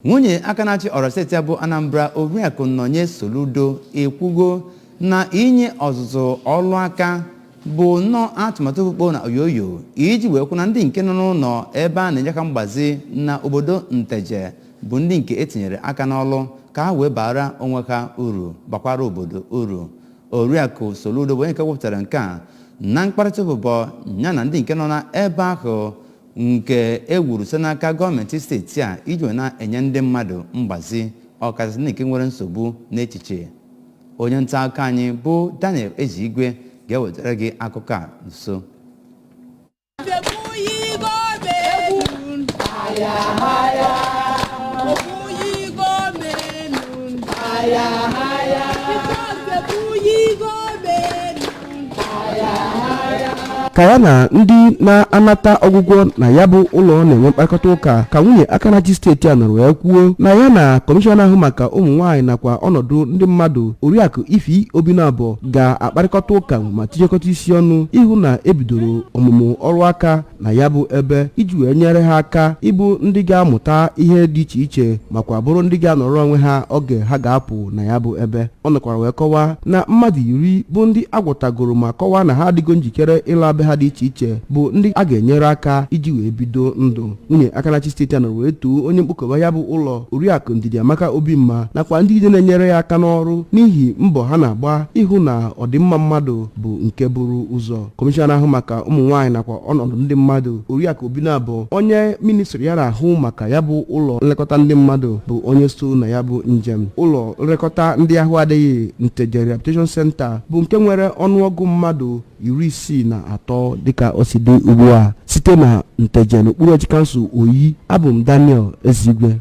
Nwunye aka na-achị ọra steeti a bụ Anambra, Oriakụ Nnọnye Soludo, ekwugo na inye ọzụzụ ọlụ aka bụ nnọọ atụmatụ okpukpo na oyoyo iji wee kwụ na ndị nke nọ n'ụlọ ebe a na-enye aka mgbazi na obodo Nteje bụ ndị nke etinyere aka n'ọlụ ka ha wee bara onwe ha uru, bakwara obodo uru. Oriakụ Soludo bụ onye nke wepụtara nke a na mkparịta ụbụbọ ya na ndị nke nọ n'ebe ahụ nke e wuru site n'aka gọọmenti steeti a iji wee na-enye ndị mmadụ mgbazi, ọkachasị ndị nke nwere nsogbu n'echiche. Onye nta akụkọ anyị bụ Daniel Ezigwe ga-ewetara gị akụkọ a nso. Ka ya na ndị na-anata ọgwụgwọ na ya bụ ụlọ na-enwe mkparịta ụka, ka nwunye aka na-achị steeti a nọrọ wee kwuo na ya na kọmishọna ahụ maka ụmụ nwaanyị nakwa ọnọdụ ndị mmadụ, Oriakụ Ifi Obinabo, ga-akparịkọta ụka ma tinyekọta isi ọnụ ịhụ na ebidoro ọmụmụ ọrụ aka na ya bụ ebe iji wee nyere ha aka ịbụ ndị ga-amụta ihe dị iche iche makwa bụrụ ndị ga-anọrọ onwe ha oge ha ga-apụ na ya bụ ebe. Ọ nọkwara wee kọwaa na mmadụ 10 bụ ndị agwọtagoro ma kọwaa na ha adịgo njikere ịla be ha dị iche iche bụ ndị a ga-enyere aka iji wee bido ndụ. Nwunye aka na-achị steeti a nọrọ wee too onye mkpokọba ya bụ ụlọ, Oriakụ Ndidi Amaka Obimma, nakwa ndị ide na-enyere ya aka n'ọrụ n'ihi mbọ ha na-agba ịhụ na ọdịmma mmadụ bụ nke buru ụzọ. Kọmishọna ahụ maka ụmụ nwaanyị nakwa ọnọdụ ndị mmadụ, Oriakụ Obinabo, onye ministri ya na-ahụ maka ya bụ ụlọ nlekọta ndị mmadụ, bụ onye so na ya bụ njem. Ụlọ nlekọta ndị ahụ adịghị Nteje Rehabilitation Center bụ nke nwere ọnụọgụ mmadụ 63 dịka o si dị ugbu a. Site na Nteje n'okpuru ọchịchị kansụl Oyi, abụ m Daniel Ezigwe.